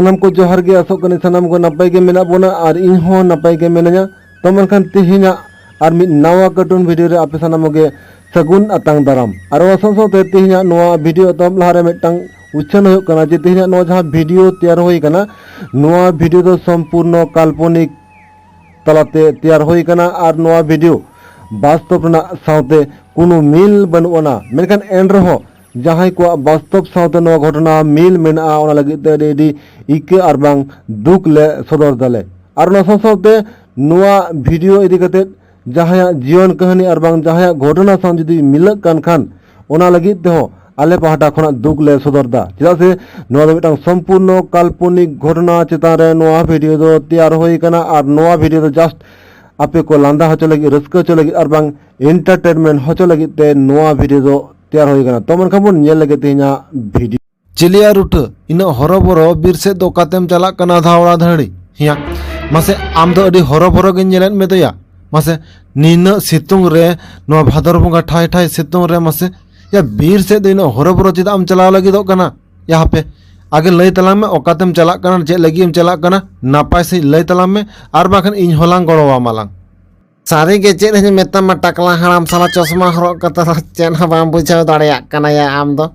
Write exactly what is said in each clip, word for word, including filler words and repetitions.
ᱥᱟᱱᱟᱢ ᱠᱚ ᱡᱚᱦᱟᱨ ᱜᱮ, ᱟᱥᱚᱜ ᱠᱟᱹᱱᱟᱹᱧ ᱥᱟᱱᱟᱢ ᱠᱚ ᱱᱟᱯᱟᱭ ᱜᱮ ᱢᱮᱱᱟᱜ ᱵᱚᱱᱟ ᱟᱨ ᱤᱧ ᱦᱚᱸ ᱱᱟᱯᱟᱭ ᱜᱮ ᱢᱮᱱᱟᱹᱧᱟ᱾ ᱛᱚ ᱢᱮᱱᱠᱷᱟᱱ ᱛᱮᱦᱮᱧᱟᱜ ᱟᱨ ᱢᱤᱫ ᱱᱟᱣᱟ ᱠᱟᱨᱴᱩᱱ ᱵᱷᱤᱰᱤᱭᱳ ᱨᱮ ᱟᱯᱮ ᱥᱟᱱᱟᱢ ᱠᱚᱜᱮ ᱥᱟᱹᱜᱩᱱ ᱟᱛᱟᱝ ᱫᱟᱨᱟᱢ᱾ ᱟᱨ ᱚᱱᱟ ᱥᱟᱶ ᱥᱟᱶᱛᱮ ᱛᱮᱦᱮᱧᱟᱜ ᱱᱚᱣᱟ ᱵᱷᱤᱰᱤᱭᱳ ᱮᱛᱚᱦᱚᱵ ᱞᱟᱦᱟᱨᱮ ᱢᱤᱫᱴᱟᱝ ᱩᱪᱷᱟᱹᱱ ᱦᱩᱭᱩᱜ ᱠᱟᱱᱟ ᱡᱮ ᱛᱮᱦᱮᱧᱟᱜ ᱱᱚᱣᱟ ᱡᱟᱦᱟᱸ ᱵᱷᱤᱰᱤᱭᱳ ᱛᱮᱭᱟᱨ ᱦᱩᱭ ᱟᱠᱟᱱᱟ, ᱱᱚᱣᱟ ᱵᱷᱤᱰᱤᱭᱳ ᱫᱚ ᱥᱚᱢᱯᱩᱨᱱᱚ ᱠᱟᱞᱯᱚᱱᱤᱠ ᱛᱟᱞᱟᱛᱮ ᱛᱮᱭᱟᱨ ᱦᱩᱭ ᱟᱠᱟᱱᱟ ᱟᱨ ᱱᱚᱣᱟ ᱵᱷᱤᱰᱤᱭᱳ ᱵᱟᱥᱛᱚᱵ ᱨᱮᱱᱟᱜ ᱥᱟᱶᱛᱮ ᱠᱳᱱᱳ ᱢᱤᱞ ᱵᱟᱹᱱᱩᱜ ᱟᱱᱟ᱾ ᱢᱮᱱᱠᱷᱟᱱ ᱮᱱ ᱨᱮᱦᱚᱸ ᱡᱟᱦᱟᱸᱭ ᱠᱚᱣᱟᱜ ᱵᱟᱥᱛᱚᱵ ᱥᱟᱶᱛᱮ ᱱᱚᱣᱟ ᱜᱷᱚᱴᱚᱱᱟ ᱢᱤᱞ ᱢᱮᱱᱟᱜᱼᱟ, ᱚᱱᱟ ᱞᱟᱹᱜᱤᱫ ᱛᱮ ᱟᱹᱰᱤ ᱟᱹᱰᱤ ᱤᱠᱟᱹ ᱟᱨ ᱵᱟᱝ ᱫᱩᱠ ᱞᱮ ᱥᱚᱫᱚᱨ ᱫᱟᱞᱮ᱾ ᱟᱨ ᱚᱱᱟ ᱥᱟᱶ ᱥᱟᱶᱛᱮ ᱱᱚᱣᱟ ᱵᱷᱤᱰᱤᱭᱳ ᱤᱫᱤ ᱠᱟᱛᱮ ᱡᱟᱦᱟᱸᱭᱟᱜ ᱡᱤᱭᱚᱱ ᱠᱟᱹᱦᱱᱤ ᱟᱨ ᱵᱟᱝ ᱡᱟᱦᱟᱸᱭᱟᱜ ᱜᱷᱚᱴᱚᱱᱟ ᱥᱟᱶ ᱡᱩᱫᱤ ᱢᱤᱞᱟᱹᱜ ᱠᱟᱱ ᱠᱷᱟᱱ, ᱚᱱᱟ ᱞᱟᱹᱜᱤᱫ ᱛᱮᱦᱚᱸ ᱟᱞᱮ ᱯᱟᱦᱴᱟ ᱠᱷᱚᱱᱟᱜ ᱫᱩᱠ ᱞᱮ ᱥᱚᱫᱚᱨ ᱫᱟ᱾ ᱪᱮᱫᱟᱜ ᱥᱮ ᱱᱚᱣᱟ ᱫᱚ ᱢᱤᱫᱴᱟᱝ ᱥᱚᱢᱯᱩᱨᱱᱚ ᱠᱟᱞᱯᱚᱱᱤᱠ ᱜᱷᱚᱴᱚᱱᱟ ᱪᱮᱛᱟᱱ ᱨᱮ ᱱᱚᱣᱟ ᱵᱷᱤᱰᱤᱭᱳ ᱫᱚ ᱛᱮᱭᱟᱨ ᱦᱩᱭ ᱟᱠᱟᱱᱟ ᱟᱨ ᱱᱚᱣᱟ ᱵᱷᱤᱰᱤᱭᱳ ᱫᱚ ᱡᱟᱥᱴ ᱟᱯᱮ ᱠᱚ ᱞᱟᱸᱫᱟ ᱦᱚᱪᱚ ᱞᱟᱹᱜᱤᱫ, ᱨᱟᱹᱥᱠᱟᱹ ᱦᱚᱪᱚ ᱞᱟᱹᱜᱤᱫ ᱟᱨ ᱵᱟᱝ ᱮᱱᱴᱟᱨᱴᱮᱱᱢᱮᱱᱴ ᱦᱚᱪᱚ ᱞᱟᱹᱜᱤᱫ ᱛᱮ ᱱᱚᱣᱟ ᱵᱷᱤᱰᱤᱭᱳ ᱫᱚ ᱛᱮᱭᱟᱨ ᱦᱩᱭ ᱟᱠᱟᱱᱟ᱾ ᱛᱚ ᱢᱮᱱᱠᱷᱟᱱ ᱵᱚᱱ ᱧᱮᱞ ᱞᱮᱜᱮ ᱛᱮᱦᱮᱧᱟᱜ ᱵᱷᱤᱰᱤᱭᱳ᱾ ᱪᱤᱞᱤᱭᱟ ᱨᱩᱴᱷᱟᱹ, ᱤᱱᱟᱹᱜ ᱦᱚᱨᱚᱵᱚᱨᱚ ᱵᱤᱨ ᱥᱮᱫ ᱫᱚ ᱚᱠᱟᱛᱮᱢ ᱪᱟᱞᱟᱜ ᱠᱟᱱᱟ ᱫᱷᱟᱣᱲᱟ ᱫᱷᱟᱹᱲᱤ? ᱦᱮᱸᱭᱟ, ᱢᱟᱥᱮ ᱟᱢ ᱫᱚ ᱟᱹᱰᱤ ᱦᱚᱨᱚᱵᱚᱨᱚ ᱜᱤᱧ ᱧᱮᱞᱮᱫ ᱢᱮ ᱫᱚᱭᱟ᱾ ᱢᱟᱥᱮ ᱱᱤᱱᱟᱹᱜ ᱥᱤᱛᱩᱝ ᱨᱮ, ᱱᱚᱣᱟ ᱵᱷᱟᱫᱚᱨ ᱵᱚᱸᱜᱟ ᱴᱷᱟᱭ ᱴᱷᱟᱭ ᱥᱤᱛᱩᱝ ᱨᱮ ᱢᱟᱥᱮ ᱭᱟ ᱵᱤᱨ ᱥᱮᱫ ᱫᱚ ᱤᱱᱟᱹᱜ ᱦᱚᱨᱚᱵᱚᱨᱚ ᱪᱮᱫᱟᱜ ᱮᱢ ᱪᱟᱞᱟᱣ ᱞᱟᱹᱜᱤᱫᱚᱜ ᱠᱟᱱᱟ? ᱭᱟ ᱦᱟᱯᱮ, ᱟᱜᱮ ᱞᱟᱹᱭ ᱛᱟᱞᱟᱝ ᱢᱮ ᱚᱠᱟᱛᱮᱢ ᱪᱟᱞᱟᱜ ᱠᱟᱱᱟ, ᱪᱮᱫ ᱞᱟᱹᱜᱤᱫ ᱮᱢ ᱪᱟᱞᱟᱜ ᱠᱟᱱᱟ, ᱱᱟᱯᱟᱭ ᱥᱟᱺᱦᱤᱡ ᱞᱟᱹᱭ ᱛᱟᱞᱟᱝ ᱢᱮ, ᱟᱨ ᱵᱟᱝᱠᱷᱟᱱ ᱤᱧ ᱦᱚᱸᱞᱟᱝ ᱜᱚᱲᱚᱣᱟᱢᱟ ᱞᱟᱝ᱾ ᱥᱟᱹᱨᱤ ᱜᱮ ᱪᱮᱫ ᱤᱧ ᱢᱮᱛᱟᱢᱟ ᱴᱟᱠᱞᱟ ᱦᱟᱲᱟᱢ, ᱥᱟᱞᱟ ᱪᱚᱥᱢᱟ ᱦᱚᱨᱚᱜ ᱠᱟᱛᱮ ᱫᱚ ᱪᱮᱫ ᱦᱚᱸ ᱵᱟᱢ ᱵᱩᱡᱷᱟᱹᱣ ᱫᱟᱲᱮᱭᱟᱜ ᱠᱟᱱᱟ ᱭᱟ ᱟᱢ ᱫᱚ᱾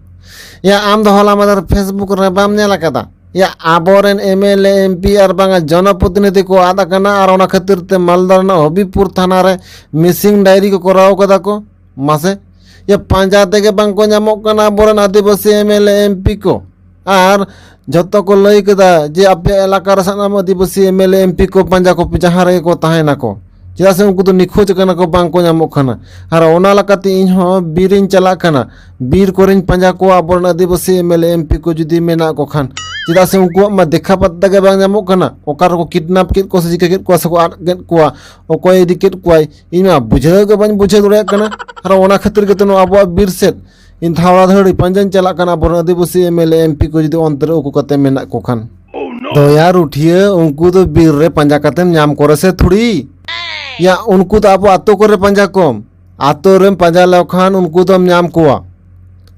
ᱭᱟ ᱟᱢ ᱫᱚ ᱦᱚᱞᱟ ᱢᱟᱫᱷᱮᱨ Facebook ᱨᱮ ᱵᱟᱢ ᱧᱮᱞ ᱟᱠᱟᱫᱟ? ᱭᱟ ᱟᱵᱚᱨᱮᱱ MLA, MP ᱟᱨ ᱵᱟᱝᱟ ᱡᱚᱱᱚᱯᱨᱚᱛᱤᱱᱤᱫᱷᱤ ᱠᱚ ᱟᱫ ᱟᱠᱟᱱᱟ ᱟᱨ ᱚᱱᱟ ᱠᱷᱟᱹᱛᱤᱨ ᱛᱮ ᱢᱟᱞᱫᱟ ᱨᱮᱱᱟᱜ ᱦᱚᱵᱤᱵᱽᱯᱩᱨ ᱛᱷᱟᱱᱟ ᱨᱮ ᱢᱤᱥᱤᱝ ᱰᱟᱭᱨᱤ ᱠᱚ ᱠᱚᱨᱟᱣ ᱠᱟᱫᱟ ᱠᱚ᱾ ᱢᱟᱥᱮ, ᱭᱟ ᱯᱟᱸᱡᱟ ᱛᱮᱜᱮ ᱵᱟᱝ ᱠᱚ ᱧᱟᱢᱚᱜ ᱠᱟᱱᱟ ᱟᱵᱚᱨᱮᱱ ᱟᱹᱫᱤᱵᱟᱹᱥᱤ MLA, MP ᱠᱚ᱾ ᱟᱨ ᱡᱷᱚᱛᱚ ᱠᱚ ᱞᱟᱹᱭ ᱠᱮᱫᱟ ᱡᱮ ᱟᱯᱮᱭᱟᱜ ᱮᱞᱟᱠᱟ ᱨᱮ ᱥᱟᱱᱟᱢ ᱟᱹᱫᱤᱵᱟᱹᱥᱤ MLA, MP ᱠᱚ ᱯᱟᱸᱡᱟ ᱠᱚᱯᱮ, ᱡᱟᱦᱟᱸ ᱨᱮᱜᱮ ᱠᱚ ᱛᱟᱦᱮᱱᱟᱠᱚ, ᱪᱮᱫᱟᱜ ᱥᱮ ᱩᱱᱠᱩ ᱫᱚ ᱱᱤᱠᱷᱳᱡᱽ ᱠᱟᱱᱟ ᱠᱚ, ᱵᱟᱝ ᱠᱚ ᱧᱟᱢᱚᱜ ᱠᱟᱱᱟ᱾ ᱟᱨ ᱚᱱᱟ ᱞᱮᱠᱟᱛᱮ ᱤᱧ ᱦᱚᱸ ᱵᱤᱨ ᱤᱧ ᱪᱟᱞᱟᱜ ᱠᱟᱱᱟ, ᱵᱤᱨ ᱠᱚᱨᱮᱧ ᱯᱟᱸᱡᱟ ᱠᱚᱣᱟ ᱟᱵᱚᱨᱮᱱ ᱟᱹᱫᱤᱵᱟᱹᱥᱤ MLA, MP ᱠᱚ ᱡᱩᱫᱤ ᱢᱮᱱᱟᱜ ᱠᱚ ᱠᱷᱟᱱ, ᱪᱮᱫᱟᱜ ᱥᱮ ᱩᱱᱠᱩᱣᱟᱜ ᱢᱟ ᱫᱮᱠᱷᱟ ᱯᱟᱛᱛᱟ ᱜᱮ ᱵᱟᱝ ᱧᱟᱢᱚᱜ ᱠᱟᱱᱟ, ᱚᱠᱟ ᱨᱮᱠᱚ ᱠᱤᱰᱱᱟᱯ ᱠᱮᱫ ᱠᱚᱣᱟ ᱥᱮ ᱪᱤᱠᱟᱹ ᱠᱮᱫ ᱠᱚᱣᱟ ᱥᱮᱠᱚ ᱟᱫ ᱠᱮᱫ ᱠᱚᱣᱟ, ᱚᱠᱚᱭ ᱤᱫᱤ ᱠᱮᱫ ᱠᱚᱣᱟᱭ, ᱤᱧ ᱢᱟ ᱵᱩᱡᱷᱟᱹᱣ ᱜᱮ ᱵᱟᱹᱧ ᱵᱩᱡᱷᱟᱹᱣ ᱫᱟᱲᱮᱭᱟᱜ ᱠᱟᱱᱟ᱾ ᱟᱨ ᱚᱱᱟ ᱠᱷᱟᱹᱛᱤᱨ ᱜᱮᱛᱚ ᱱᱚᱣᱟ ᱟᱵᱚᱣᱟᱜ ᱵᱤᱨ ᱥᱮᱫ ᱤᱧ ᱫᱷᱟᱣᱲᱟ ᱫᱷᱟᱹᱲᱤ ᱯᱟᱸᱡᱟᱧ ᱪᱟᱞᱟᱜ ᱠᱟᱱᱟ, ᱟᱵᱚᱨᱮᱱ ᱟᱹᱫᱤᱵᱟᱹᱥᱤ MLA, MP ᱠᱚ ᱡᱩᱫᱤ ᱚᱱᱛᱮ ᱨᱮ ᱩᱠᱩ ᱠᱟᱛᱮ ᱢᱮᱱᱟᱜ ᱠᱚ ᱠᱷᱟᱱ᱾ ᱫᱚᱭᱟ ᱨᱩᱴᱷᱤᱭᱟᱹ, ᱩᱱᱠᱩ ᱫᱚ ᱵᱤᱨ ᱨᱮ ᱯᱟᱸᱡᱟ ᱠᱟᱛᱮᱢ ᱧᱟᱢ ᱠᱚᱨᱮ ᱥᱮ ᱛᱷᱩᱲᱤ? ᱭᱟ ᱩᱱᱠᱩ ᱫᱚ ᱟᱵᱚ ᱟᱛᱳ ᱠᱚᱨᱮ ᱯᱟᱸᱡᱟ ᱠᱚᱢ, ᱟᱛᱳ ᱨᱮᱢ ᱯᱟᱸᱡᱟ ᱞᱮᱠᱚ ᱠᱷᱟᱱ ᱩᱱᱠᱩ ᱫᱚᱢ ᱧᱟᱢ ᱠᱚᱣᱟ᱾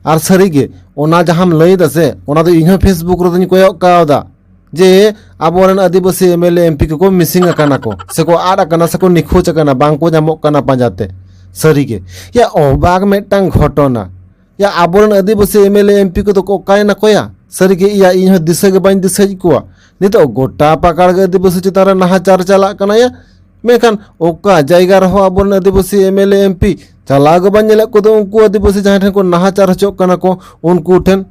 ᱟᱨ ᱥᱟᱹᱨᱤ ᱜᱮ ᱚᱱᱟ ᱡᱟᱦᱟᱸᱢ ᱞᱟᱹᱭ ᱫᱟ ᱥᱮ, ᱚᱱᱟ ᱫᱚ ᱤᱧ ᱦᱚᱸ Facebook ᱨᱮᱫᱚᱧ ᱠᱚᱭᱚᱜ ᱠᱟᱣᱫᱟ᱾ ᱡᱮ ᱟᱵᱚᱨᱮᱱ ᱟᱹᱫᱤᱵᱟᱹᱥᱤ M L A M P ᱠᱚᱠᱚ ᱢᱤᱥᱤᱝ ᱟᱠᱟᱱᱟ ᱠᱚ, ᱥᱮᱠᱚ ᱟᱫ ᱟᱠᱟᱱᱟ, ᱥᱮᱠᱚ ᱱᱤᱠᱷᱳᱡ ᱟᱠᱟᱱᱟ, ᱵᱟᱝᱠᱚ ᱧᱟᱢᱚᱜ ᱠᱟᱱᱟ ᱯᱟᱸᱡᱟᱛᱮ᱾ ᱥᱟᱹᱨᱤᱜᱮ, ᱭᱟ, ᱚᱵᱟᱠ ᱢᱤᱫᱴᱟᱝ ᱜᱷᱚᱴᱚᱱᱟ᱾ ᱭᱟ, ᱟᱵᱚᱨᱮᱱ ᱟᱹᱫᱤᱵᱟᱹᱥᱤ M L A M P ᱠᱚᱫᱚ ᱠᱚ ᱚᱠᱟᱭᱮᱱᱟ ᱠᱚᱭᱟ? ᱥᱟᱹᱨᱤᱜᱮ, ᱭᱟ, ᱤᱧ ᱦᱚᱸ ᱫᱤᱥᱟᱹ ᱜᱮ ᱵᱟᱹᱧ ᱫᱤᱥᱟᱹᱭᱮᱫ ᱠᱚᱣᱟ᱾ ᱱᱤᱛᱚᱜ ᱜᱚᱴᱟ ᱯᱟᱠᱟᱲ ᱜᱮ ᱟᱹᱫᱤᱵᱟᱹᱥᱤ ᱪᱮᱛᱟᱱ ᱨᱮ ᱱᱟᱦᱟᱪᱟᱨ ᱪᱟᱞᱟᱜ ᱠᱟᱱᱟ ᱭᱟ᱾ ᱢᱮᱱᱠᱷᱟᱱ ᱚᱠᱟ ᱡᱟᱭᱜᱟ ᱨᱮᱦᱚᱸ ᱟᱵᱚᱨᱮᱱ ᱟᱹᱫᱤᱵᱟᱹᱥᱤ M L A M P ᱪᱟᱞᱟᱣ ᱜᱮ ᱵᱟᱹᱧ ᱧᱮᱞᱮᱫ ᱠᱚᱫᱚ, ᱩᱱᱠᱩ ᱟᱹᱫᱤᱵᱟᱹᱥᱤ ᱡᱟᱦᱟᱸᱭ ᱴᱷᱮᱱ ᱠᱚ ᱱᱟᱦᱟᱪᱟᱨ ᱦᱚᱪᱚᱜ ᱠᱟᱱᱟ ᱠᱚ, ᱩᱱᱠᱩ ᱴᱷᱮᱱ᱾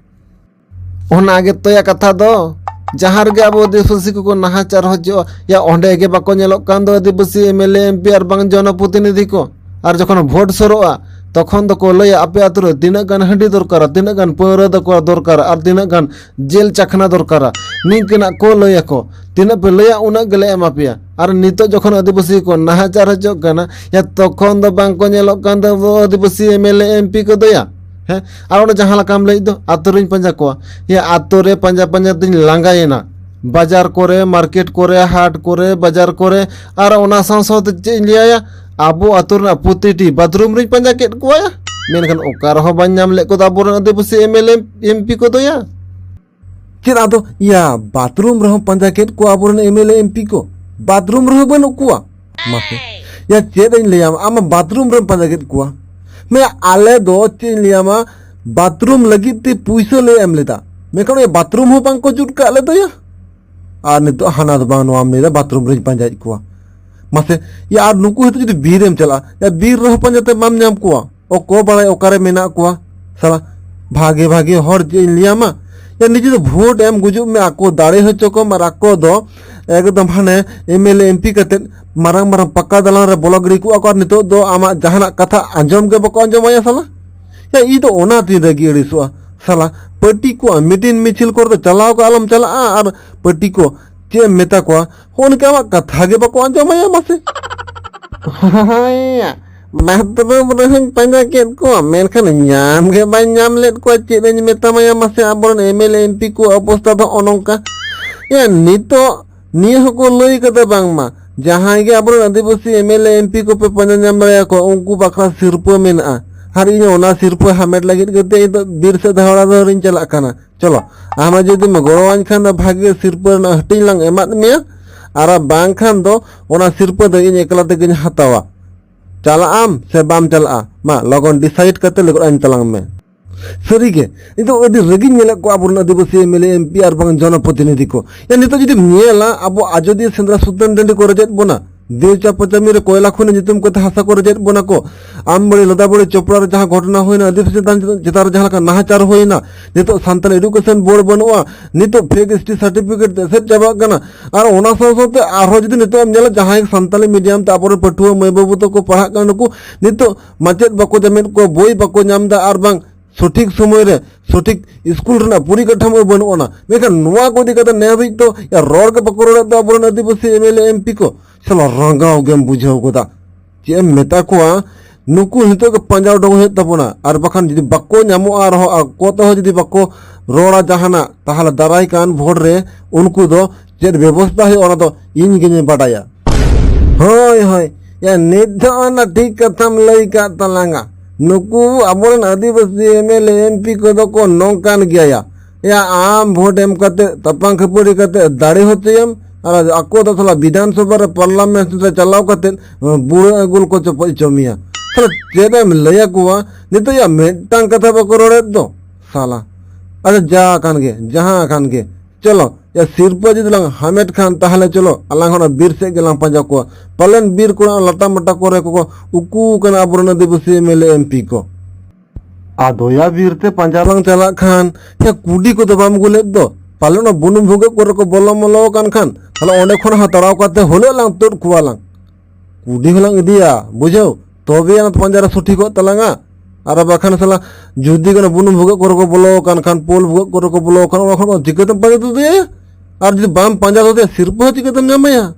ᱚᱱᱟ ᱜᱮᱛᱚᱭᱟ ᱠᱟᱛᱷᱟ ᱫᱚ᱾ ᱡᱟᱦᱟᱸ ᱨᱮᱜᱮ ᱟᱵᱚ ᱟᱹᱫᱤᱵᱟᱹᱥᱤ ᱠᱚᱠᱚ ᱱᱟᱦᱟᱪᱟᱨ ᱦᱚᱪᱚᱜᱼᱟ, ᱭᱟ, ᱚᱸᱰᱮ ᱜᱮ ᱵᱟᱠᱚ ᱧᱮᱞᱚᱜ ᱠᱟᱱ ᱫᱚ ᱟᱹᱫᱤᱵᱟᱹᱥᱤ M L A M P R ᱵᱟᱝ ᱡᱚᱱᱚᱯᱨᱚᱛᱤᱱᱤᱫᱷᱤ ᱠᱚ᱾ ᱟᱨ ᱡᱚᱠᱷᱚᱱ ᱵᱷᱳᱴ ᱥᱩᱨᱩᱜᱼᱟ, ᱛᱚᱠᱷᱚᱱ ᱫᱚᱠᱚ ᱞᱟᱹᱭᱟ, "ᱟᱯᱮ ᱟᱛᱳ ᱨᱮ ᱛᱤᱱᱟᱹᱜ ᱜᱟᱱ ᱦᱟᱺᱰᱤ ᱫᱚᱨᱠᱟᱨᱟ, ᱛᱤᱱᱟᱹᱜ ᱜᱟᱱ ᱯᱟᱹᱣᱨᱟᱹ ᱫᱚᱨᱠᱟᱨᱟ, ᱟᱨ ᱛᱤᱱᱟᱹᱜ ᱜᱟᱱ ᱡᱮᱞ ᱪᱟᱠᱷᱱᱟ ᱫᱚᱨᱠᱟᱨᱟ?" ᱱᱤᱝᱠᱟᱹᱱᱟᱜ ᱠᱚ ᱞᱟᱹᱭᱟᱠᱚ, "ᱛᱤᱱᱟᱹᱜ ᱯᱮ ᱞᱟᱹᱭᱟ, ᱩᱱᱟᱹᱜ ᱜᱮᱞᱮ ᱮᱢᱟ ᱯᱮᱭᱟ᱾" ᱟᱨ ᱱᱤᱛᱚᱜ ᱡᱚᱠᱷᱚᱱ ᱟᱹᱫᱤᱵᱟᱹᱥᱤ ᱠᱚ ᱱᱟᱦᱟᱪᱟᱨ ᱦᱚᱪᱚᱜ ᱠᱟᱱᱟ, ᱭᱟ, ᱛᱚᱠᱷᱚᱱ ᱫᱚ ᱵᱟᱝ ᱠᱚ ᱧᱮᱞᱚᱜ ᱠᱟᱱ ᱫᱚ ᱟᱹᱫᱤᱵᱟᱹᱥᱤ M L A M P ᱠᱚᱫᱚ ᱭᱟ᱾ ᱦᱮᱸ, ᱟᱨ ᱚᱸᱰᱮ ᱡᱟᱦᱟᱸ ᱞᱮᱠᱟᱢ ᱞᱟᱹᱭᱮᱫ ᱫᱚ, ᱟᱛᱳ ᱨᱮᱧ ᱯᱟᱸᱡᱟ ᱠᱚᱣᱟ, ᱭᱟ, ᱟᱛᱳ ᱨᱮ ᱯᱟᱸᱡᱟ ᱯᱟᱸᱡᱟ ᱛᱤᱧ ᱞᱟᱸᱜᱟᱭᱮᱱᱟ᱾ ᱵᱟᱡᱟᱨ ᱠᱚᱨᱮ, ᱢᱟᱨᱠᱮᱴ ᱠᱚᱨᱮ, ᱦᱟᱴ ᱠᱚᱨᱮ, ᱵᱟᱡᱟᱨ ᱠᱚᱨᱮ, ᱟᱨ ᱚᱱᱟ ᱥᱟᱶ ᱥᱟᱶᱛᱮ ᱪᱮᱫ ᱤᱧ ᱞᱟᱹᱭᱟ, ᱟᱵᱚ ᱟᱛᱳ ᱨᱮᱱᱟᱜ ᱯᱨᱚᱛᱤᱴᱤ ᱵᱟᱛᱷᱨᱩᱢ ᱨᱤᱧ ᱯᱟᱸᱡᱟ ᱠᱮᱫ ᱠᱚᱣᱟ ᱭᱟ, ᱢᱮᱱᱠᱷᱟᱱ ᱚᱠᱟ ᱨᱮᱦᱚᱸ ᱵᱟᱹᱧ ᱧᱟᱢ ᱞᱮᱫ ᱠᱚᱫᱚ ᱟᱵᱚᱨᱮᱱ ᱟᱹᱫᱤᱵᱟᱹᱥᱤ M L A M P ᱠᱚᱫᱚ ᱭᱟ᱾ ᱪᱮᱫ ᱟᱫᱚ, ᱭᱟ, ᱵᱟᱛᱷᱨᱩᱢ ᱨᱮᱦᱚᱸ ᱯᱟᱸᱡᱟ ᱠᱮᱫ ᱠᱚᱣᱟ ᱟᱵᱚᱨᱮᱱ ᱮᱢ ᱮᱞ ᱮ ᱮᱢ ᱯᱤ ᱠᱚ, ᱵᱟᱛᱷᱨᱩᱢ ᱨᱮᱦᱚᱸ ᱵᱟᱹᱱᱩᱜ ᱠᱚᱣᱟ? ᱢᱟᱥᱮ, ᱭᱟ, ᱪᱮᱫ ᱤᱧ ᱞᱟᱹᱭᱟᱢᱟ, ᱟᱢ ᱢᱟ ᱵᱟᱛᱷᱨᱩᱢ ᱨᱮᱢ ᱯᱟᱸᱡᱟ ᱠᱮᱫ ᱠᱚᱣᱟ᱾ ᱢᱮ, ᱟᱞᱮ ᱫᱚ ᱪᱮᱫ ᱤᱧ ᱞᱟᱹᱭᱟᱢᱟ, ᱵᱟᱛᱷᱨᱩᱢ ᱞᱟᱹᱜᱤᱫ ᱛᱮ ᱯᱩᱭᱥᱟᱹ ᱞᱮ ᱮᱢ ᱞᱮᱫᱟ, ᱢᱮᱱᱠᱷᱟᱱ ᱚᱱᱟ ᱵᱟᱛᱷᱨᱩᱢ ᱦᱚᱸ ᱵᱟᱝ ᱠᱚ ᱡᱩᱛ ᱠᱟᱜ ᱞᱮ ᱫᱚ ᱭᱟ᱾ ᱟᱨ ᱱᱤᱛᱚᱜ ᱦᱟᱱᱟ ᱫᱚ ᱵᱟᱝ ᱱᱚᱣᱟᱢ ᱞᱟᱹᱭᱫᱟ, ᱵᱟᱛᱷᱨᱩᱢ ᱨᱮᱧ ᱯᱟᱸᱡᱟᱭᱮᱫ ᱠᱚᱣᱟ᱾ ᱢᱟᱥᱮ, ᱭᱟ, ᱟᱨ ᱱᱩᱠᱩ ᱦᱤᱛᱚᱜ ᱡᱩᱫᱤ ᱵᱤᱨ ᱨᱮᱢ ᱪᱟᱞᱟᱜᱼᱟ, ᱭᱟ, ᱵᱤᱨ ᱨᱮᱦᱚᱸ ᱯᱟᱸᱡᱟ ᱛᱮ ᱵᱟᱢ ᱧᱟᱢ ᱠᱚᱣᱟ᱾ ᱚᱠᱚᱭ ᱵᱟᱲᱟᱭ ᱚᱠᱟᱨᱮ ᱢᱮᱱᱟᱜ ᱠᱚᱣᱟ, ᱥᱟᱞᱟ᱾ ᱵᱷᱟᱜᱮ ᱵᱷᱟᱜᱮ ᱦᱚᱲ ᱪᱮᱫ ᱤᱧ ᱞᱟᱹᱭᱟᱢᱟ, ᱭᱟ, ᱱᱤᱡᱮ ᱫᱚ ᱵᱷᱳᱴ ᱮᱢ ᱜᱩᱡᱩᱜ ᱢᱮ, ᱟᱠᱚ ᱫᱟᱲᱮ ᱦᱚᱪᱚ ᱠᱚᱢ, ᱟᱨ ᱟᱠᱚ ᱫᱚ ᱮᱠᱫᱚᱢ ᱦᱟᱱᱮ ᱮᱢ ᱮᱞ ᱮ ᱮᱢ ᱯᱤ ᱠᱟᱛᱮᱫ ᱢᱟᱨᱟᱝ ᱢᱟᱨᱟᱝ ᱯᱟᱠᱟ ᱫᱟᱞᱟᱱ ᱨᱮ ᱵᱚᱞᱚ ᱜᱤᱰᱤ ᱠᱚᱜᱼᱟ ᱠᱚ, ᱟᱨ ᱱᱤᱛᱚᱜ ᱫᱚ ᱟᱢᱟᱜ ᱡᱟᱦᱟᱱᱟᱜ ᱠᱟᱛᱷᱟ ᱟᱸᱡᱚᱢ ᱜᱮ ᱵᱟᱠᱚ ᱟᱸᱡᱚᱢᱟᱭᱟ, ᱥᱟᱞᱟ᱾ ᱭᱟ, ᱤᱧ ᱫᱚ ᱚᱱᱟ ᱛᱤᱧ ᱨᱟᱹᱜᱤ ᱟᱹᱲᱤᱥᱚᱜᱼᱟ, ᱥᱟᱞᱟ᱾ ᱯᱟᱹᱴᱤ ᱠᱚᱣᱟᱜ ᱢᱤᱴᱤᱝ ᱢᱤᱪᱷᱤᱞ ᱠᱚᱨᱮ ᱫᱚ ᱪᱟᱞᱟᱣ ᱠᱚ ᱟᱞᱚᱢ ᱪᱟᱞᱟᱜᱼᱟ, ᱟᱨ ᱯᱟᱹᱴᱤ ᱠᱚ ᱪᱮᱫ ᱮᱢ ᱢᱮᱛᱟ ᱠᱚᱣᱟ, ᱦᱚᱸ ᱱᱤᱝᱠᱟ ᱟᱢᱟᱜ ᱠᱟᱛᱷᱟ ᱜᱮ ᱵᱟᱠᱚ ᱟᱸᱡᱚᱢᱟᱭᱟ, ᱢᱟᱥᱮ᱾ ᱦᱳᱭ, ᱵᱟᱛᱷᱨᱩᱢ ᱨᱮᱦᱚᱸᱧ ᱯᱟᱸᱡᱟ ᱠᱮᱫ ᱠᱚᱣᱟ, ᱢᱮᱱᱠᱷᱟᱱ ᱧᱟᱢ ᱜᱮ ᱵᱟᱹᱧ ᱧᱟᱢ ᱞᱮᱫ ᱠᱚᱣᱟ᱾ ᱪᱮᱫ ᱤᱧ ᱢᱮᱛᱟᱢᱟᱭᱟ ᱢᱟᱥᱮ, ᱟᱵᱚᱨᱮᱱ ᱮᱢ ᱮᱞ ᱮ ᱮᱢ ᱯᱤ ᱠᱚ ᱚᱵᱚᱥᱛᱟ ᱫᱚ ᱱᱚᱜᱼᱚ ᱱᱚᱝᱠᱟ᱾ ᱭᱟ, ᱱᱤᱛᱚᱜ ᱱᱤᱭᱟᱹ ᱦᱚᱸᱠᱚ ᱞᱟᱹᱭ ᱠᱟᱫᱟ ᱵᱟᱝᱢᱟ ᱡᱟᱦᱟᱸᱭ ᱜᱮ ᱟᱵᱚᱨᱮᱱ ᱟᱹᱫᱤᱵᱟᱹᱥᱤ M L A M P ᱠᱚᱯᱮ ᱯᱟᱸᱡᱟ ᱧᱟᱢ ᱫᱟᱲᱮᱭᱟᱠᱚᱣᱟ, ᱩᱱᱠᱩ ᱵᱟᱠᱷᱨᱟ ᱥᱤᱨᱯᱟᱹ ᱢᱮᱱᱟᱜᱼᱟ᱾ ᱟᱨ ᱤᱧ ᱚᱱᱟ ᱥᱤᱨᱯᱟᱹ ᱦᱟᱢᱮᱴ ᱞᱟᱹᱜᱤᱫ ᱜᱮ ᱤᱧ ᱫᱚ ᱵᱤᱨ ᱥᱮᱫ ᱫᱟᱬᱟ ᱫᱟᱹᱲᱤᱧ ᱪᱟᱞᱟᱜ ᱠᱟᱱᱟ᱾ ᱪᱚᱞᱚ, ᱟᱢ ᱡᱩᱫᱤᱢ ᱜᱚᱲᱚᱣᱟᱹᱧ ᱠᱷᱟᱱ ᱫᱚ ᱵᱷᱟᱜᱮ ᱥᱤᱨᱯᱟᱹ ᱨᱮᱱᱟᱜ ᱦᱟᱹᱴᱤᱧ ᱞᱟᱝ ᱮᱢᱟᱫ ᱢᱮᱭᱟ, ᱟᱨ ᱵᱟᱝᱠᱷᱟᱱ ᱫᱚ ᱚᱱᱟ ᱥᱤᱨᱯᱟᱹ ᱫᱚ ᱤᱧ ᱮᱠᱞᱟ ᱛᱮᱜᱮᱧ ᱦᱟᱛᱟᱣᱟ᱾ ᱪᱟᱞᱟᱜ ᱟᱢ ᱥᱮ ᱵᱟᱢ ᱪᱟᱞᱟᱜᱼᱟ? ᱢᱟ ᱞᱚᱜᱚᱱ decide ᱠᱟᱛᱮ ᱞᱟᱹᱭ ᱜᱚᱫ ᱟᱹᱧ ᱛᱟᱞᱟᱝ ᱢᱮ᱾ ᱥᱟᱹᱨᱤᱜᱮ, ᱤᱧ ᱫᱚ ᱟᱹᱰᱤ ᱨᱟᱹᱜᱤᱧ ᱧᱮᱞᱮᱫ ᱠᱚᱣᱟ ᱟᱵᱚᱨᱮᱱ ᱟᱹᱫᱤᱵᱟᱹᱥᱤ M L A, M P ᱟᱨ ᱵᱟᱝ ᱡᱚᱱᱚᱯᱨᱚᱛᱤᱱᱤᱫᱷᱤ ᱠᱚ᱾ ᱭᱟ, ᱱᱤᱛᱚᱜ ᱡᱩᱫᱤᱢ ᱧᱮᱞᱟ, ᱟᱵᱚ ᱟᱡᱚᱫᱤᱭᱟᱹ ᱥᱮᱸᱫᱽᱨᱟ ᱥᱩᱛᱟᱹᱱ ᱴᱟᱺᱰᱤ ᱠᱚ ᱨᱮᱡᱮᱫ ᱵᱚᱱᱟ, ᱫᱮᱣᱪᱟ ᱯᱚᱪᱟᱢᱤ ᱨᱮ ᱠᱚᱭᱞᱟ ᱠᱷᱚᱱᱤ ᱧᱩᱛᱩᱢ ᱠᱟᱛᱮ ᱦᱟᱥᱟ ᱠᱚ ᱨᱮᱡᱮᱫ ᱵᱚᱱᱟ ᱠᱚ, ᱟᱢᱵᱟᱲᱤ ᱞᱚᱫᱟᱵᱟᱲᱤ ᱪᱚᱯᱲᱟ ᱨᱮ ᱡᱟᱦᱟᱸ ᱜᱷᱚᱴᱚᱱᱟ ᱦᱩᱭᱱᱟ, ᱟᱹᱫᱤᱵᱟᱹᱥᱤ ᱪᱮᱛᱟᱱ, ᱪᱮᱛᱟᱱ ᱨᱮ ᱡᱟᱦᱟᱸ ᱞᱮᱠᱟ ᱱᱟᱦᱟᱪᱟᱨ ᱦᱩᱭᱱᱟ, ᱱᱤᱛᱚᱜ ᱥᱟᱱᱛᱟᱲ education board ᱵᱟᱹᱱᱩᱜᱼᱟ, ᱱᱤᱛᱚᱜ fake S T certificate ᱛᱮ ᱮᱥᱮᱫ ᱪᱟᱵᱟᱜ ᱠᱟᱱᱟ᱾ ᱟᱨ ᱚᱱᱟ ᱥᱟᱶ ᱥᱟᱶᱛᱮ ᱟᱨᱦᱚᱸ ᱡᱩᱫᱤ ᱱᱤᱛᱚᱜ ᱮᱢ ᱧᱮᱞᱟ, ᱡᱟᱦᱟᱸᱭ ᱥᱟᱱᱛᱟᱲᱤ medium ᱛᱮ ᱟᱵᱚᱨᱮᱱ ᱯᱟᱹᱴᱷᱩᱣᱟᱹ ᱢᱟᱹᱭ ᱵᱟᱹᱵᱩ ᱛᱟᱠᱚ ᱯᱟᱲᱦᱟᱜ ᱠᱟᱱᱟ, ᱱᱩᱠᱩ ᱱᱤᱛᱚᱜ ᱢᱟᱪᱮᱫ ᱵᱟᱠᱚ ᱧᱟᱢᱮᱫ ᱠᱚᱣᱟ, ᱵᱳᱭ ᱵᱟᱠᱚ ᱧᱟᱢ ᱮᱫᱟ, ᱟᱨ ᱵᱟᱝ ᱥᱚᱴᱷᱤᱠ ᱥᱚᱢᱚᱭ ᱨᱮ ᱥᱚᱴᱷᱤᱠ ᱥᱠᱩᱞ ᱨᱮᱱᱟᱜ ᱯᱚᱨᱤᱠᱟᱴᱷᱟᱢᱳ ᱵᱟᱹᱱᱩᱜ ᱟᱱᱟ᱾ ᱢᱮᱱᱠᱷᱟᱱ ᱱᱚᱣᱟ ᱠᱚ ᱤᱫᱤ ᱠᱟᱛᱮ ᱱᱮ ᱦᱟᱹᱵᱤᱡ ᱛᱚ ᱭᱟ ᱨᱚᱲ ᱜᱮ ᱵᱟᱠᱚ ᱨᱚᱲᱮᱫ ᱫᱚ ᱟᱵᱚᱨᱮᱱ ᱟᱹᱫᱤᱵᱟᱹᱥᱤ M L A, M P ᱠᱚ᱾ ᱥᱟᱞᱟ ᱨᱟᱸᱜᱟᱣ ᱜᱮᱢ ᱵᱩᱡᱷᱟᱹᱣ ᱜᱚᱫᱟ᱾ ᱪᱮᱫ ᱮᱢ ᱢᱮᱛᱟ ᱠᱚᱣᱟ, ᱱᱩᱠᱩ ᱱᱤᱛᱚᱜ ᱜᱮ ᱯᱟᱸᱡᱟ ᱩᱰᱩᱝ ᱦᱩᱭᱩᱜ ᱛᱟᱵᱚᱱᱟ, ᱟᱨ ᱵᱟᱠᱷᱟᱱ ᱡᱩᱫᱤ ᱵᱟᱠᱚ ᱧᱟᱢᱚᱜᱼᱟ ᱨᱮᱦᱚᱸ, ᱟᱠᱚ ᱛᱮᱦᱚᱸ ᱡᱩᱫᱤ ᱵᱟᱠᱚ ᱨᱚᱲᱟ ᱡᱟᱦᱟᱱᱟᱜ, ᱛᱟᱦᱚᱞᱮ ᱫᱟᱨᱟᱭ ᱠᱟᱱ ᱵᱷᱳᱴ ᱨᱮ ᱩᱱᱠᱩ ᱫᱚ ᱪᱮᱫ ᱵᱮᱵᱚᱥᱛᱷᱟ ᱦᱩᱭᱩᱜᱼᱟ, ᱚᱱᱟ ᱫᱚ ᱤᱧ ᱜᱮᱧ ᱵᱟᱰᱟᱭᱟ᱾ ᱦᱳᱭ, ᱦᱳᱭ, ᱭᱟ, ᱱᱤᱛ ᱫᱚ ᱚᱱᱟ ᱴᱷᱤᱠ ᱠᱟᱛᱷᱟᱢ ᱞᱟᱹᱭ ᱠᱟᱫ ᱛᱟᱞᱟᱝᱟ᱾ ᱱᱩᱠᱩ ᱟᱵᱚᱨᱮᱱ ᱟᱹᱫᱤᱵᱟᱹᱥᱤ M L A, M P ᱠᱚᱫᱚ ᱠᱚ ᱱᱚᱝᱠᱟᱱ ᱜᱮᱭᱟ ᱭᱟ᱾ ᱭᱟ, ᱟᱢ ᱵᱷᱳᱴ ᱮᱢ ᱠᱟᱛᱮ, ᱛᱟᱯᱟᱢ ᱠᱷᱟᱹᱯᱟᱹᱨᱤ ᱠᱟᱛᱮ ᱫᱟᱲᱮ ᱦᱚᱪᱚᱭᱮᱢ, ᱟᱨ ᱟᱠᱚ ᱫᱚ ᱥᱟᱞᱟ ᱵᱤᱫᱷᱟᱱ ᱥᱚᱵᱷᱟ ᱨᱮ, parliament ᱨᱮ ᱪᱟᱞᱟᱣ ᱠᱟᱛᱮ ᱵᱩᱲᱟᱹ ᱟᱹᱜᱩᱞ ᱠᱚ ᱪᱚᱯᱚᱡ ᱦᱚᱪᱚ ᱢᱮᱭᱟ᱾ ᱥᱟᱞᱟ ᱪᱮᱫ ᱮᱢ ᱞᱟᱹᱭ ᱟᱠᱚᱣᱟ? ᱱᱤᱛᱚᱜ ᱭᱟ ᱢᱤᱫᱴᱟᱝ ᱠᱟᱛᱷᱟ ᱵᱟᱠᱚ ᱨᱚᱲᱮᱫ ᱫᱚ ᱥᱟᱞᱟ᱾ ᱟᱪᱪᱷᱟ, ᱡᱟ ᱟᱠᱟᱱ ᱜᱮ, ᱡᱟᱦᱟᱸ ᱟᱠᱟᱱ ᱜᱮ, ᱪᱚᱞᱚ, ᱭᱟ, ᱥᱤᱨᱯᱟᱹ ᱡᱩᱫᱤ ᱞᱟᱝ ᱦᱟᱢᱮᱴ ᱠᱷᱟᱱ, ᱛᱟᱦᱞᱮ ᱪᱚᱞᱚ, ᱟᱞᱟᱝ ᱦᱚᱸ ᱚᱱᱟ ᱵᱤᱨ ᱥᱮᱫ ᱜᱮᱞᱟᱝ ᱯᱟᱸᱡᱟ ᱠᱚᱣᱟ᱾ ᱯᱟᱞᱮᱱ ᱵᱤᱨ ᱠᱚᱨᱮ ᱞᱟᱴᱟ ᱢᱟᱴᱟ ᱠᱚᱨᱮ ᱠᱚᱠᱚ ᱩᱠᱩ ᱟᱠᱟᱱᱟ ᱟᱵᱚᱨᱮᱱ ᱟᱹᱫᱤᱵᱟᱹᱥᱤ M L A, M P ᱠᱚ᱾ ᱟᱫᱚ ᱭᱟ, ᱵᱤᱨ ᱛᱮ ᱯᱟᱸᱡᱟ ᱞᱟᱝ ᱪᱟᱞᱟᱜ ᱠᱷᱟᱱ, ᱭᱟ, ᱠᱩᱰᱤ ᱠᱚᱫᱚ ᱵᱟᱢ ᱟᱹᱜᱩ ᱞᱮᱫ ᱫᱚ? ᱯᱟᱞᱮᱱ ᱚᱱᱟ ᱵᱩᱱᱩᱢ ᱵᱷᱩᱜᱟᱹᱜ ᱠᱚᱨᱮ ᱠᱚ ᱵᱚᱞᱚ ᱢᱚᱞᱚ ᱟᱠᱟᱱ ᱠᱷᱟᱱ, ᱛᱟᱦᱞᱮ ᱚᱸᱰᱮ ᱠᱷᱚᱱ ᱦᱚᱸ ᱛᱟᱲᱟᱣ ᱠᱟᱛᱮ ᱦᱩᱞᱟᱹᱜ ᱞᱟᱝ ᱛᱩᱫ ᱠᱚᱣᱟ ᱞᱟᱝ᱾ ᱠᱩᱰᱤ ᱦᱚᱸᱞᱟᱝ ᱤᱫᱤᱭᱟ, ᱵᱩᱡᱷᱟᱹᱣ? ᱛᱚᱵᱮ ᱟᱱᱟᱜ ᱯᱟᱸᱡᱟ ᱨᱮ ᱥᱚᱴᱷᱤᱠᱚᱜ ᱛᱟᱞᱟᱝᱟ᱾ ᱟᱨ ᱵᱟᱠᱷᱟᱱ ᱥᱟᱞᱟ, ᱡᱩᱫᱤ ᱚᱱᱟ ᱵᱩᱱᱩᱢ ᱵᱷᱩᱜᱟᱹᱜ ᱠᱚᱨᱮ ᱠᱚ ᱵᱚᱞᱚ ᱟᱠᱟᱱ ᱠᱷᱟᱱ, ᱯᱳᱞ ᱵᱷᱩᱜᱟᱹᱜ ᱠᱚᱨᱮ ᱠᱚ ᱵᱚᱞᱚ ᱟᱠᱟᱱ, ᱚᱱᱟ ᱠᱷᱚᱱ ᱪᱤᱠᱟᱹᱛᱮᱢ ᱯᱟᱸᱡᱟ ᱛᱩᱫᱮᱭᱟ? ᱟᱨ ᱡᱩᱫᱤ ᱵᱟᱢ ᱯᱟᱸᱡᱟ ᱛᱩᱫᱮᱭᱟ, ᱥᱤᱨᱯᱟᱹ ᱦᱚᱸ ᱪᱤᱠᱟᱹᱛᱮᱢ ᱧᱟᱢᱟᱭᱟ?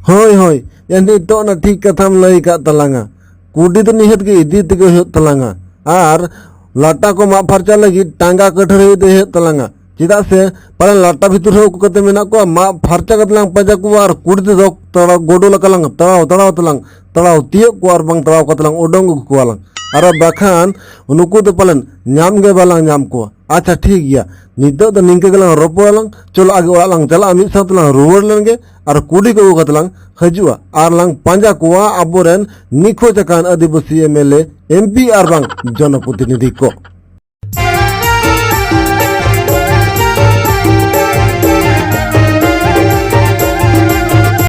ᱦᱳᱭ, ᱦᱳᱭ, ᱭᱟ, ᱱᱤᱛᱚᱜ ᱚᱱᱟ ᱴᱷᱤᱠ ᱠᱟᱛᱷᱟᱢ ᱞᱟᱹᱭ ᱟᱠᱟᱫ ᱛᱟᱞᱟᱝᱟ᱾ ᱠᱩᱰᱤ ᱫᱚ ᱱᱤᱦᱟᱹᱛ ᱜᱮ ᱤᱫᱤ ᱛᱮᱜᱮ ᱦᱩᱭᱩᱜ ᱛᱟᱞᱟᱝᱟ᱾ ᱟᱨ ᱞᱟᱴᱟ ᱠᱚ ᱢᱟᱜ ᱯᱷᱟᱨᱪᱟ ᱞᱟᱹᱜᱤᱫ ᱴᱟᱸᱜᱟ ᱠᱟᱹᱴᱷᱟᱹᱨᱤ ᱤᱫᱤ ᱦᱩᱭᱩᱜ ᱛᱟᱞᱟᱝᱟ᱾ ᱪᱮᱫᱟᱜ ᱥᱮ ᱯᱟᱞᱮᱱ ᱞᱟᱴᱟ ᱵᱷᱤᱛᱤᱨ ᱨᱮ ᱩᱠᱩ ᱠᱟᱛᱮ ᱢᱮᱱᱟᱜ ᱠᱚᱣᱟ, ᱢᱟᱜ ᱯᱷᱟᱨᱪᱟ ᱠᱟᱛᱮ ᱞᱟᱝ ᱯᱟᱸᱡᱟ ᱠᱚᱣᱟ ᱟᱨ ᱠᱩᱰᱤ ᱛᱮᱫᱚ ᱛᱟᱲᱟᱣ ᱜᱚᱰᱚ ᱞᱮᱠᱟ ᱞᱟᱝ ᱛᱟᱲᱟᱣ, ᱛᱟᱲᱟᱣ ᱛᱮᱞᱟᱝ ᱛᱟᱲᱟᱣ ᱛᱤᱭᱳᱜ ᱠᱚᱣᱟ ᱟᱨ ᱵᱟᱝ ᱛᱟᱲᱟᱣ ᱠᱟᱛᱮ ᱞᱟᱝ ᱩᱰᱩᱝ ᱟᱹᱜᱩ ᱠᱚᱣᱟ ᱞᱟᱝ᱾ ᱟᱨ ᱵᱟᱠᱷᱟᱱ ᱱᱩᱠᱩ ᱫᱚ ᱯᱟᱞᱮᱱ ᱧᱟᱢ ᱜᱮ ᱵᱟᱞᱟᱝ ᱧᱟᱢ ᱠᱚᱣᱟ᱾ ᱟᱪᱪᱷᱟ, ᱴᱷᱤᱠ ᱜᱮᱭᱟ, ᱱᱤᱛᱚᱜ ᱫᱚ ᱱᱤᱝᱠᱟᱹ ᱜᱮᱞᱟᱝ ᱨᱚᱯᱚᱲᱟ ᱞᱟᱝ᱾ ᱪᱚᱞᱚ ᱟᱜᱮ ᱚᱲᱟᱜ ᱞᱟᱝ ᱪᱟᱞᱟᱜᱼᱟ, ᱢᱤᱫ ᱥᱟᱶ ᱛᱮᱞᱟᱝ ᱨᱩᱣᱟᱹᱲ ᱞᱮᱱ ᱜᱮ ᱟᱨ ᱠᱩᱰᱤ ᱠᱚ ᱟᱹᱜᱩ ᱠᱟᱛᱮ ᱞᱟᱝ ᱦᱤᱡᱩᱜᱼᱟ ᱟᱨ ᱞᱟᱝ ᱯᱟᱸᱡᱟ ᱠᱚᱣᱟ ᱟᱵᱚᱨᱮᱱ ᱱᱤᱠᱷᱳᱡ ᱟᱠᱟᱱ ᱟᱹᱫᱤᱵᱟᱹᱥᱤ M L A, M P R ᱵᱟᱝ ᱡᱚᱱᱚᱯᱨᱚᱛᱤᱱᱤᱫᱷᱤ ᱠᱚ᱾